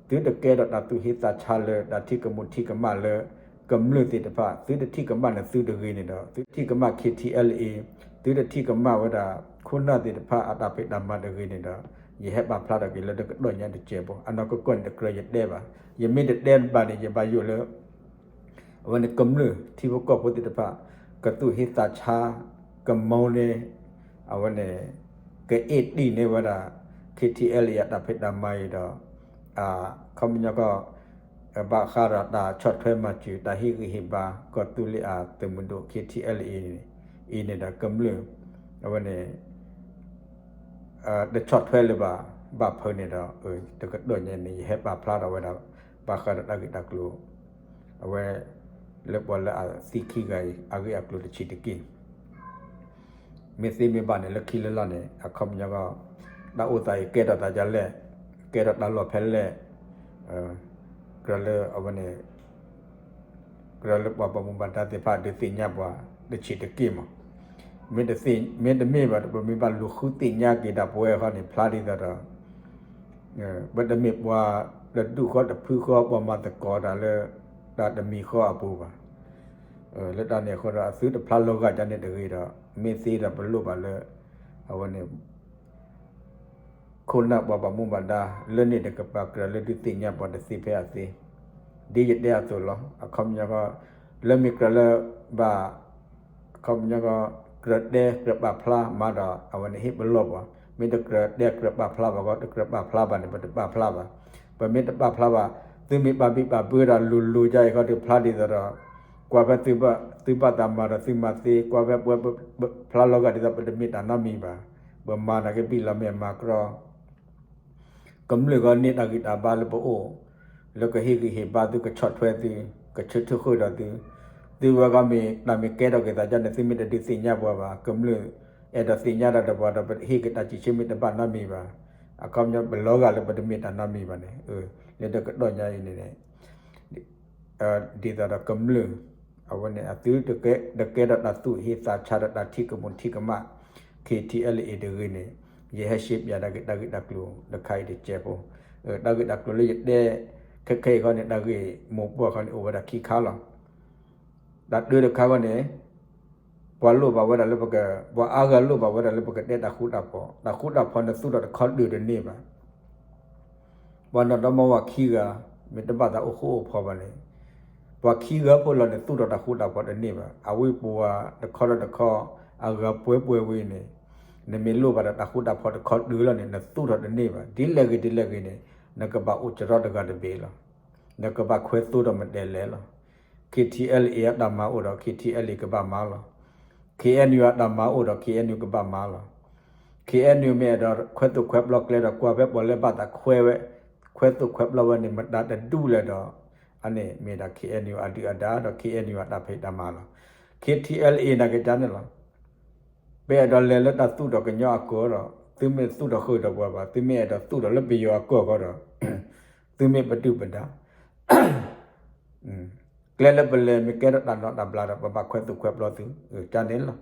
ဒီး သုတကဲဒီးတၢ်သူၣ်ဟ့သးဆါလၢတၢ်ထံၣ်ကမူၣ်ထံၣ်ကမၣ်လၢ ကမျၢၢ်သ့ၣ်တဖၣ် သုတထံၣ်ကမၣ်န့ၣ်သုတဂ့ၤန့ၣ်ဒီး သုထံၣ်ကမၣ် KTLA သုတထံၣ်ကမၣ်ဝဲဒၣ် ခိၣ်နၢ်သ့ၣ်တဖၣ်အတၢ်ဖံးတၢ်မၤတဂ့ၤန့ၣ်ဒီး ယဟဲပာ်ဖျါထီၣ်က့ၤလၢတကတီၢ်ညါတစဲးဖိ အနီၢ်ကီၢ်န့ၣ်တကြၢးယတဲဘၣ် ယမ့ၢ်တတဲဘၣ်န့ၣ် ယဘၣ်ယိၣ်လၢ အဝဲန့ၣ်ကမျၢၢ်ထံဖိကီၢ်ဖိသ့ၣ်တဖၣ် ကသူၣ်ဟ့သးဆါ ကမီန့ၢ် အဝဲန့ၣ် ကအ့ၣ်တံၢ်န့ၢ်ဝဲဒၣ် KTLA အတၢ်ဖံးတၢ်မၤအံၤဒီး အခီပညီကီၢ် ဘၣ်ဃးဒီးတၢ်ဆီၣ်ထွဲမၤစၢၤ တၢ်ဟ့ၣ်ဂံၢ်ဟ့ၣ်ဘါ ကီၢ်သူလ့ၤအသုးမုၢ်ဒိၣ် KTLA အံၤန့ၣ်ဒီးကမျၢၢ် အဝဲန့ၣ် တဆီၣ်ထွဲလၢၤဘၣ် ဘၣ်ဖုးန့ၣ်ဒီး တကတီၢ်ညါန့ၣ် ယဟဲပာ်ဖျါထီၣ်ဝဲဒၣ် ဘၣ်ဃးဒီးတၢ်ဂ့ၢ်တၢ်ကျိၤ အဝဲ လၢပှၤလၢအသံခံဂၤအံၤ အဂ့ၢ်အကျိၤတဆံးတက့ၢ် မ့ၢ်သ့မ့ၢ်ဘၣ်န့ၣ် လၢခံလၢ်လၢ်န့ၣ် အခီပညီကီၢ် တၢ်အိၣ်သးအံၤကဲထီၣ်သးဒ်လဲၣ်, ကဲထီၣ်တၢ်လီၢ်ဖဲလဲၣ်, ကြၢးလၢအဝဲန့ၣ် ကြၢးလၢပှၤဘၣ်မူဘၣ်ဒါသ့ၣ်တဖၣ်ဒုးသ့ၣ်ညါပှၤ တဆံးတက့ၢ်မး, မ့တမ့ၢ်ဘၣ် ပမ့ၢ်ဘၣ်လူၤဃုသ့ၣ်ညါက့ၤဒၣ်ပဝဲဃီန့ၣ် ဖျါဒ်သိးဒီး ပတမ့ၢ်ပှၤတဒူၣ်ဃီတဖုဃီ ပှၤမၤသကိးတၢ်လၢ တၢ်တမံၤဃီအပူၤဘၣ်. လၢတၢ်န့ၣ်အဃိဒီး အသုတဖျါလီၤဂာ်ဒ်န့ၣ်တဂ့ၤဒီး မ့ၢ်သ့ဒီးပလိၣ်ဘၣ်လၢ အဝဲန့ၣ် ခိၣ်နၢ်ပှၤဘၣ်မူဘၣ်ဒါ လၢန့ၣ်တကပၤ ကြၢးလၢဒုးသ့ၣ်ညါပှၤတသ့ဖဲအသ့, ဒ်ယတဲအသိးလီၤ. အခီပညီဃီ လၢမ့ၢ်ကြၢးလၢ ဘၣ် အခီပညီဃီ ကြၢးတဲကြၢးပာ်ဖျါမးဒီး အဝဲန့ၣ်ဟ့ၣ်ပလီၢ်ပှၤ, မ့ၢ်တကြၢးတဲကြၢးပာ်ဖျါဘၣ်ဃီ တကြၢးပာ်ဖျါဘၣ်န့ၣ် ပတပာ်ဖျါဘၣ်. ပမ့ၢ်တပာ်ဖျါဘၣ် သုမ့ၢ်ပာ်ဘံၣ်ပာ်ဘၢဒီးလိၤလိၤဒ်အံၤဃီဒီး ဖျါဒ်သိးဒီး ကွၢ်ဖဲသုဘၣ်သးမၤဒီးသုမၤသ့, ကွၢ်ဖဲပဝဲ ဖျါလီၤဂာ်ဒ်သိး ပတမ့ၢ်တၢ်နီတမံၤဘၣ်. ပမၤန့ၢ်က့ၤဘံၣ်လီၤမဲာ်မၤကြီ ကမျၢၢ်ဃီန့ၢ်တၢ်ဂံၢ်တၢ်ဘါလၢပအိၣ်, လၢကဟ့ၣ်ဂံၢ်ဟ့ၣ်ဘါသု ကဆီၣ်ထွဲသု, ကဆၢထၢၣ်ဃုာ်ဒီးသု, သုဝဲဃီမ့ၢ်တၢ်မ့ၢ်ကဲထီၣ်က့ၤသးဒ်န့ၣ် သုမ့ၢ်တဒုးသ့ၣ်ညါပှၤဘၣ်, ကမျၢၢ်အဲၣ်ဒိးသ့ၣ်ညါတၢ်ဒီးပှၤဒီး ပဟ့ၣ်က့ၤတၢ်စံးဆၢမ့ၢ်တဘၣ်နီတမံၤဘၣ်. အခီပညီပလီၤဂာ်လၢပတမ့ၢ်တၢ်နီတမံၤဘၣ်န့ၣ်, လၢတကတီၢ်ညါအံၤန့ၣ်န့ၣ် ဒ်သိးဒီးကမျၢၢ် အဝဲန့ၣ် အသုတကဲဒီးတၢ်သူၣ်ဟ့သးဆါဒီးတၢ်ထံၣ်ကမူၣ်ထံၣ်ကမၣ် KTLA တဂ့ၤန့ၣ် ယဟဲရှဲပၠးဒၣ်က့ၤတၢ်ဂ့ၢ်တၢ်ကျိၤတခါအံၤတစဲးဖိ, တၢ်ဂ့ၢ်တၢ်ကျိၤလၢယတဲ ခဲခဲအံၤဃီန့ၣ် တၢ်ဂ့ၢ်မိၢ်ပှၢ်ဃီန့ၣ် အိၣ်ဝဲဒၣ်ခံခါလီၤ. တၢ်တၢတခါဃီန့ၣ် ပှၤလိၣ်ဘၣ်ဝဲဒၣ်လၢပက, ပှၤအါဂၤလိၣ်ဘၣ်ဝဲဒၣ်လၢပကတဲတၢ်ဃူတၢ်ဖိး, တၢ်ဃူတၢ်ဖိးန့ၣ်သူၣ်ထီၣ်တခီဒုးတန့ၢ်ဘၣ်. ပှၤနီၢ်ဒီမါဝၤခံဂၤ မ့ၢ်တဘၣ်သးအိၣ်ဃူအိၣ်ဖိးဘၣ်န့ၣ်, ပှၤခံဂၤဖိလီၤန့ၣ် သူၣ်ထီၣ်တၢ်ဃူတၢ်ဖိးတန့ၢ်ဘၣ်. အဝဲပှၤတခီဒီးတခီ အဂၤပှဲၤပှဲၤဝဲန့ၣ်, နမ့ၢ်လိၣ်ဘၣ်ဒီးတၢ်ဃူတၢ်ဖိးတခီတုၤလီၤန့ၣ် နသူၣ်ထီၣ်တန့ၢ်ဘၣ်. ဒ်လဲၣ်ဂ့ၤဒ်လဲၣ်ဂ့ၤန့ၣ် နကဘၣ်အိၣ်ကရီတဂၤတဘ့ၣ်လီၤ. နကဘၣ်ခွဲသိဒီးမတဲလဲၣ်လီၤ. K T L A အတၢ်မၤအိၣ်ဒီး K T L A ကဘၣ်မၤလီၤ. K N U အတၢ်မၤအိၣ်ဒီး K N U ကဘၣ်မၤလီၤ. K N U မ့ၢ်အဲၣ်ဒိးခွဲသိၣ်ခွဲပျီကျဲဒီး ကွၢ်ဖဲပှၤလၢဘၣ်သးခွဲဝဲ, ခွဲသိၣ်ခွဲပျီဝဲန့ၣ် မတၤတဒူၣ်လဲၣ်ဒီး အန့ၣ်မ့ၢ်ဒၣ် K N U အဒုၣ်အဒါဒီး K N U အတၢ်ဖံးတၢ်မၤလီၤ. K T L A နာ်က့န့ၣ်လီၤ. ပအဲၣ်ဒိးလဲၤလၢတၢ်သူၣ်ထီၣ်ကညီအကီၢ်ဒီး သုမ့ၢ်သူၣ်ထီၣ်ဃုာ်ဒီးပှၤဘၣ်, သုမ့ၢ်အဲၣ်ဒိးသူၣ်ထီၣ်လၢပယီၤအကီၢ်ဃီဒီး သုမ့ၢ်ပဒုၣ်ပဒါ ကျဲလၢပလဲၤမ့ၢ်ကဲထီၣ်တၢ်နီၢ်တၢ်ဘျါဒီး ပဘၣ်ခွဲသိၣ်ခွဲပျီသု ကန့ၣ်လီၤ.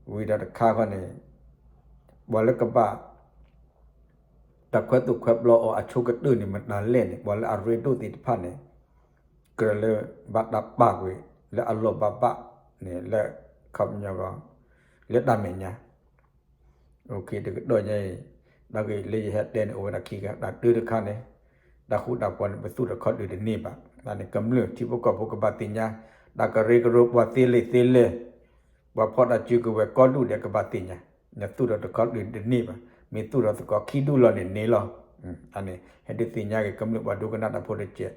ဝံၤဒီးတခါဃီန့ၣ် ပှၤလၢကဘၣ် တၢ်ခွဲသိၣ်ခွဲပျီအီၤအဆိကတၢၢ်န့ၣ် မတၤလဲၣ်န့ၣ် ပှၤလၢအရ့ဒိၣ်သ့ၣ်တဖၣ်န့ၣ် ကြၢးလၢဘၣ်တၢ်ပာ်ကွံာ် လၢအလီၢ်ဘၣ်ဘၣ်န့ၣ် လၢခီပညီဂီၢ် လၢတၢ်မဲာ်ညါ တကတီၢ်ညါအံၤ တၢ်ဂ့ၢ်လၢယဟဲတဲန့ၣ် အိၣ်ဝဲဒၣ်ခံဂၤ, တၢ်တၢတခါန့ၣ် တၢ်ဃူတၢ်ဖိးန့ၣ် ပသူၣ်ထီၣ်ခီဒုးတန့ၢ်ဘၣ်. တၢ်န့ၣ်ကမျၢၢ်ထံဖိကီၢ်ဖိကဘၣ်သ့ၣ်ညါ, တၢ်ကရၢကရိပှၤသ့လံာ်သ့လဲၢ်, ပှၤဖီၣ်တၢ်စုကဝဲၤကိးဒူၣ်ဒဲးကဘၣ်သ့ၣ်ညါ, နသူၣ်ထီၣ်တခီဒုးတန့ၢ်ဘၣ်. မ့ၢ်သူၣ်ထီၣ်သကိးခံဒူၣ်လီၤန့ၣ်န့ၣ်လီၤ. အန့ၣ် ဟဲဒုးသ့ၣ်ညါက့ၤကမျၢၢ်ပှၤဒိကနၣ်တၢ်ဖိတကဲး.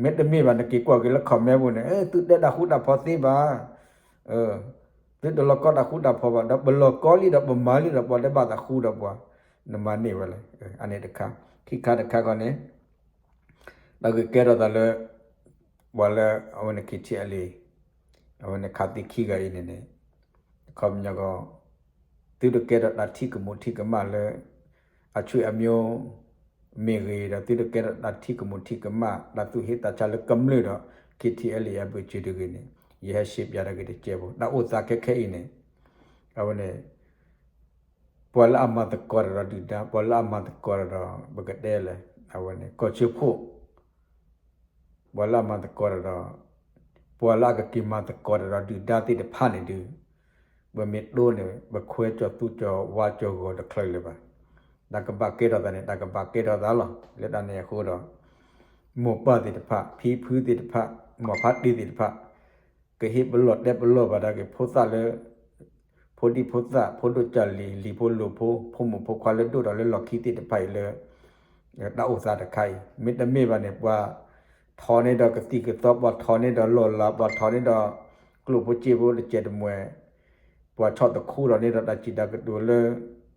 မ့တမ့ၢ်ဘၣ် နက့ၤကွၢ်က့ၤလၢ comment ပူၤန့ၣ် သုတဲတၢ်ဃူတၢ်ဖိးသ့ဘၣ် သုတလီၤကီတၢ်ဃူတၢ်ဖိးဘၣ်, ဒီးပလီၤကီလံဒီးပမၤလံဒီး ပှၤတဘၣ်သးဃူဒီးပှၤ, နမၤန့ၢ်ဝဲလဲၣ်. အန့ၣ်တခါ, ခံခါတခါခီန့ၣ် တၢ်ဂ့ၢ်ကဲထီၣ်သးလၢ ပှၤလၢအဝဲန့ၣ် K T L A အဝဲန့ၣ်ခးသံခံဂၤအံၤန့ၣ်န့ၣ် ခီပညီကီး သုတကဲထီၣ်တၢ်ထံၣ်ကမူးထံၣ်ကမၣ်လၢ အဆွေအမျိုး မ့ၢ်ဂ့ၤဒီး သုတကဲထီၣ်တၢ်ထံၣ်ကမူးထံၣ်ကမၣ် တၢ်သူၣ်ဟ့သးဆါလၢကမျၢၢ်ဒီး K T L A အဘၢၣ်စၢၤတဂ့ၤန့ၣ် ယဟဲရှဲပၠးတၢ်ဂ့ၢ်တကဲးဖိ တၢ်အိၣ်သးခဲခဲအံၤန့ၣ် အဝဲန့ၣ် ပှၤလၢအမၤသကိးတၢ်ဒီးဒုၣ်ဒါ ပှၤလၢအမၤသကိးတၢ်ဒီး ပကတဲလဲၣ် အဝဲန့ၣ် ကီၢ်ဆၢဖှိၣ် ပှၤလၢအမၤသကိးတၢ်ဒီး ပှၤလၢအကက့ၤမၤသကိးတၢ်ဒီးဒုၣ်ဒါသ့ၣ်တဖၣ်န့ၣ်ဒုး ပမ့ၢ်တိၢ်န့ၣ် ပခွဲးကၠီၤသူကၠီၤဝါကၠီၤဂီၤတချုးလၢၤဘၣ်. တၢ်ကဘၣ်ကဲထီၣ်သးန့ၣ် တၢ်ကဘၣ်ကဲထီၣ်သးလီၤ. လၢတၢ်န့ၣ်အဃိဒီး မိၢ်ပၢ်သ့ၣ်တဖၣ် ဖံဖုသ့ၣ်တဖၣ် မိၢ်ဖါတံၢ်သ့ၣ်တဖၣ် ကဟ့ၣ်ပလီၢ်တဲပလီၢ်ဘၣ်ဒၣ်က့ၤဖိသၣ်လၢ ဖိဒံဖိသၣ် ဖိဒိၣ်ကၢ်လံၤ လံၤဖိလိၤဖိ ဖိမုၣ်ဖိခွါလၢဒိၣ်ထီၣ်လၢလီၢ်ခံသ့ၣ်တဖၣ်အံၤလၢ တၢ်အိၣ်သးတခါအံၤ မ့တမ့ၢ်ဘၣ်န့ၣ် ပှၤထီၣ်န့ၢ်ဒီးကသံၣ်ကသီ ပှၤထီၣ်န့ၢ်ဒီးလီၢ်လၤ ပှၤထီၣ်န့ၢ်ဒီးကျိၣ်ဖိစ့ဖိတစဲးတမှဲၤ ပှၤဆီၣ်သခူထီၣ်န့ၢ်ဒီးတၢ်စံးတၢ်ကတိၤလၢ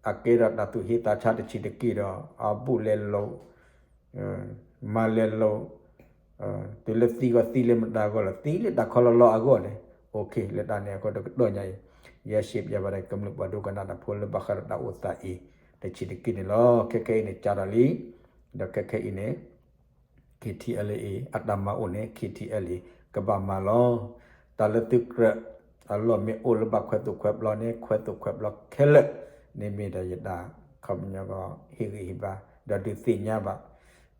အကဲထီၣ်တၢ်သူၣ်ဟ့သးဆါတဆံးတက့ၢ်ဒီး အဘူးလဲၤလိာ် မၤလဲၤလိာ် တုၤလၢသံဂီၢ်သံလၢမတၤအဂီၢ်လီၤ သံလၢတၢ်ခီလီၤလီၤအဂီၢ်န့ၣ် OK လၢတၢ်န့ၣ်အဃိတကတီၢ်ညါအံၤ ယဲရှဲပၠးဘၣ်ဒၣ်ကမျၢၢ်ပှၤဒိကနၣ်တၢ်ဖိလၢဘၣ်ဃးဒီးတၢ်အိၣ်သးအံၤ တဆံးတက့ၢ်န့ၣ်လီၤ. ခဲခဲအံၤန့ၣ် ကၢ်ထီၣ်လံ ဒီးခဲခဲအံၤန့ၣ် K T L A အတၢ်မၤအိၣ်န့ၣ် K T L A ကဘၣ်မၤလီၤ. တၢ်လၢသုကြၢးအလီၢ်မ့ၢ်အိၣ်လၢဘၣ်ခွဲးသိၣ်ခွဲးပျီန့ၣ် ခွဲးသိၣ်ခွဲးပျီခဲလၢာ်န့ၣ်မ့ၢ်ဒီးယတၢ်ခီပညီကီး ဟ့ၣ်ဂံၢ်ဟ့ၣ်ဘါ ဒီးဒုးသ့ၣ်ညါဘၣ်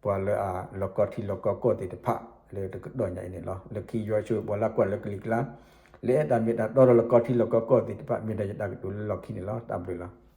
ပှၤလၢအလီၤကီထံလီၤကီကီၢ်သ့ၣ်တဖၣ် လၢတကတီၢ်ညါအံၤန့ၣ်လီၤ. လၢခံယွၤဆိပှၤလၢကွၢ်လၢကလံၤကျါ လၢအဲၣ်တၢ်မ့ၢ်တၢ်တီဒီးလီၤကီထံလီၤကီကီၢ်သ့ၣ်တဖၣ် မ့ၢ်ဒီးယတၢ်ကတိၤလၢလီၢ်ခံန့ၣ်လီၤ. တၢ်ဘျုးလီၤ.